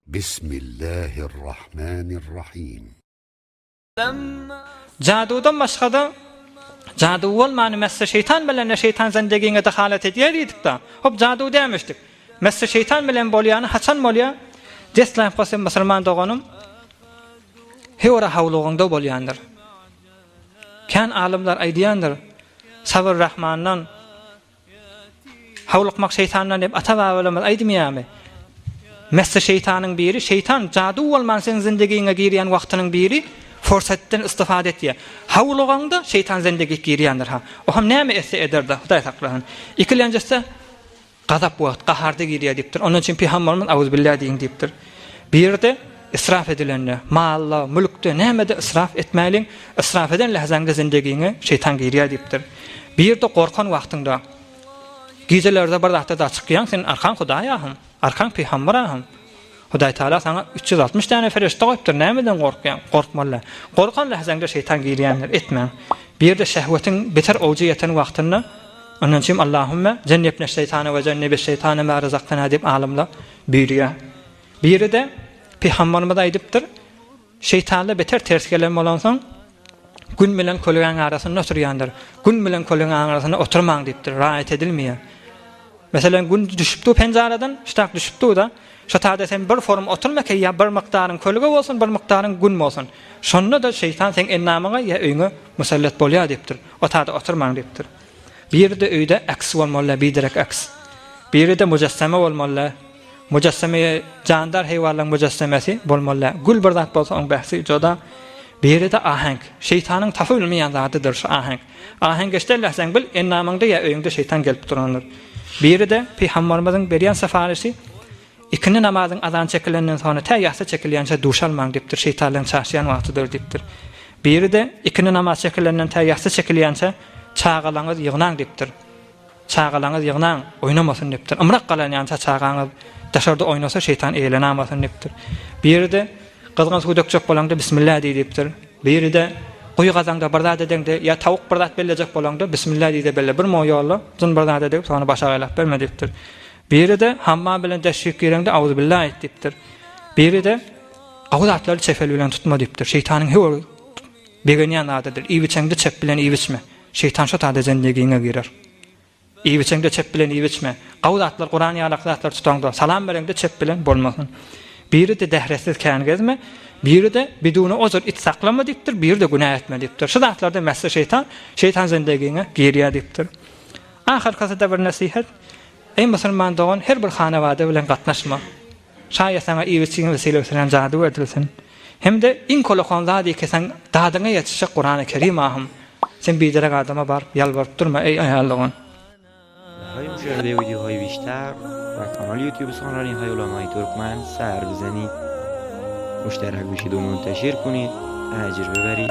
Bismillahirrahmanirrahim. Jaduwdan başga-da, jaduw bolmany messe şeýtan bilen-de şeýtan zendegiňe dehalat edýär diýdik-da. Hop, jaduw dämişdik. Messe şeýtan bilen bolýany haçan bolýar? Deslapky sen musulman doganym, heora hawlugyňda bolýandyr. Kän alymlar aýdýandyr, Sabyr Rahmandan, Howlukmak şeýtandan diýip ata-babalarymyz aýdmaýarmy? Messi şeýtanyň biri, şeýtan jaduw bolman seň zindigiňe girýän wagtynyň biri forsatdan istifade etýär. Howlugaňda şeýtan zindigik girýändir ha. O hem näme etse eder-de, Hudaý saklasyn. Ikilenjisi gazap wagt, gaharda girýär diýipdir. Ondan üçin pygamberimiz auzubilla diýiň diýipdir. Birde israf edilende, malda, mülkde, nämede israf etmäliň, israf eden lähzäňde zindegiňe şeýtan girýär diýipdir. Birde gorkan wagtyňda, gijelerde bir zatda da çykýaň, sen arkaň Hudaý ahym, arkaň pygamber ahym. Hudaý Taala saňa 360 däne ferişde goýupdyr, nämeden gorkýaň? Gorkmaly däl. Gorkan lähzäňde şeýtan girýändir, etmäň. Birde şehwetiň beter owja ýeten wagtynda, ondan üçin Allahümme jennibneş-şeýtana we jennibiş-şeýtana ma razaktana diýip alymlar buýurýar. Biri-de Pygamberimiz aýdypdyr, Şeýtanda beter ters gelen bolansoň, Gün bilen kölegäň arasynda oturýandyr. Gün bilen kölegiň arasynda oturmaň diýipdir, raýat edilmeýär. Meselem, Gün düşüp dur penjaradan, ştak düşüp dur-da, şo taýda sen bir forum oturma ki, ýa bir mukdaryň kölege bolsun, bir mukdaryň Gün bolsun. Şonda-da şeýtan seň endamyňa ýa öýüňe musallat bolýar diýipdir. O taýda oturmaň diýipdir. Biri-de öýde aks bolmaly, biderek aks. Biri-de mujesseme bolmaly. Mujesseme jandar heýwanlaryň mujessemesi bolmaly däl. Gül bir zat bolsa oň bähsi juda. Biri-de aheňk. Şeýtanyň tapy bilmeýän zadydyr şu aheňk. Aheňk eşdenläseň bil, endamyňda ýa öýüňde şeýtan gelip durandyr. Biri-de Pygambarymyzyň berýän syparyşy, Ikindi namazyň azany çekilenden soňra tä ýassy çekilýänçä duş almaň diýipdir, şeýtanlaryň çaşýan wagtydyr diýipdir. Biri-de ikindi namaz çekilenden tä ýassy çekilýänçä çagalaňyzy ýygnaň diýipdir. Çagalaňyzy ýygnaň, oýnamasyn diýipdir. Ymrak galanýança çagaňyz daşarda oýnasa şeýtan eýlenamasyn diýipdir. Biri-de gyzgyn suw dökjek bolaňda bismilla diý diýipdir. Biri-de guýy gazaňda bir zat edeňde ýa tawuk bir zat bellejek bolaňda bismilla diý-de belle bir mo ýolla jyn bir zada degip soňra başagaýlap berme diýipdir. Biri-de hammam bilen deşşik gireňde auzubilla aýt diýipdir. Biri-de gowy zatlary çep el bilen tutma diýipdir. Şeýtanyň höwür begenýän zadydyr. Iýip-içeňde çep bilen iýip-içme. Şeýtan şo tada zendegiňe girer. Iýip-içeňde çep bilen iýip-içme. Gowy zatlar, Kuran ýalak zatlar tutaňda, salam bereňde çep bilen bolmasyn. Biri-de dähretsiz kän gezme, biri-de biduna ozur it saklama diýipdir, biri-de günä etme diýipdir. Şu zatlarda mesli şeýtan, şeýtan zendegiňe girýär diýipdir. Ahyrkysy-da bir nesihat, Eý musulman dogan, her bir hanawada bilen gatnaşma. Şaýat saňa iýip-içgiň wesile bilen jadyw edilsin. Hem-de iň kolakan zat ikeseň dadyňa ýetişjek Kurany Kerim ahym. Sen biderek adama baryp ýalbaryp durma eý aýal dogan. Barای مشاهده ویدیوهای بیشتر در کانال یوتیوب سخنرانی های علمای ترکمن سر بزنید مشترک بشید و منتشر کنید اجر ببرید.